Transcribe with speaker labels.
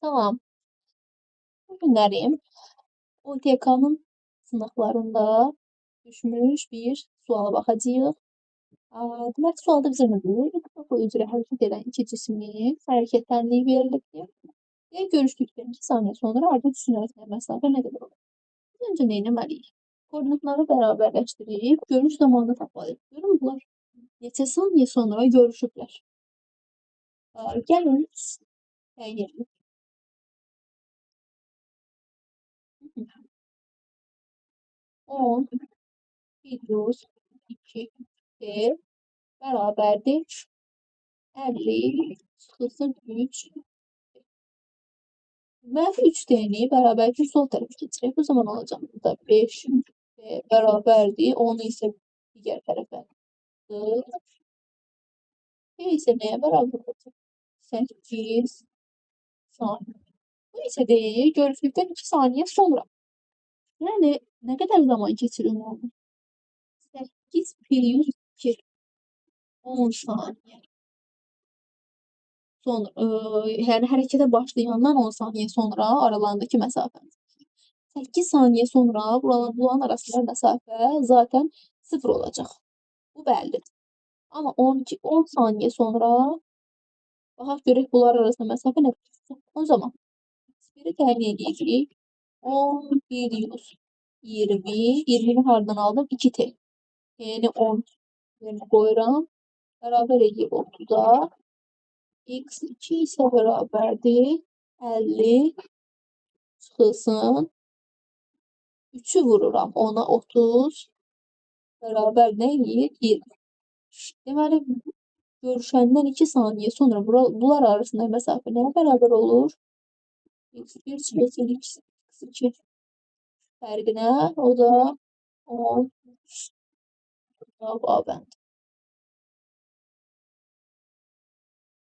Speaker 1: Salam. Bu günlərim OTK-nın sınaqlarında düşmüş bir suala baxacağıq. Deməli, sualda bizə nə deyir? Üfüq üzrə hərəkət edən iki cismin hərəkət tənliyi verilibdir. Və görüşdükdən 2 saniyə sonra artıq cisim arasındakı məsafə nə qədər olur? Biz öncə nə etməliyik? Koordinatları bərabərləşdirib görüş zamanını tapmalıyıq. Görün, bunlar neçə saniyə sonra görüşüblər. Gəlin, təyin edin. 10 plus 2 T bərabərdir 50 çıxılsın 3. Mənfi 3T-ni bərabər üçün sol tərəfə keçirək. Bu zaman olacaq burada 5 T bərabərdir. 10-u isə digər tərəfə 40. T isə nəyə bərabər olacaq? 8 saniyə. Bu isə deyir, görüşdükdən 2 saniyə sonra. Yəni, nə qədər zaman keçir ümumi? 8 plus 2, 10 saniyə. Sonra, yəni hərəkətə başlayandan 10 saniyə sonra aralarındakı məsafə. 8 saniyə sonra bunların arasında məsafə zaten 0 olacaq. Bu bəllidir. Amma 10 saniyə sonra baxaq görək bunlar arasında məsafə nə qədər. O zaman x1-i təyin edirik. 10 plus 20, 20-ni hardan aldım? 2T. T-ni 10 yerinə qoyuram. Bərabər eləyib 30-a. X2 isə bərabərdir 50 çıxılsın. 3-ü vururam 10-a 30. Bərabər nə eləyir? 20. Deməli, görüşəndən 2 saniyə sonra bunlar arasında məsafə nəyə bərabər olur? X1 çıxılsın X2 fərqinə, o da 10 cavab A bəndi.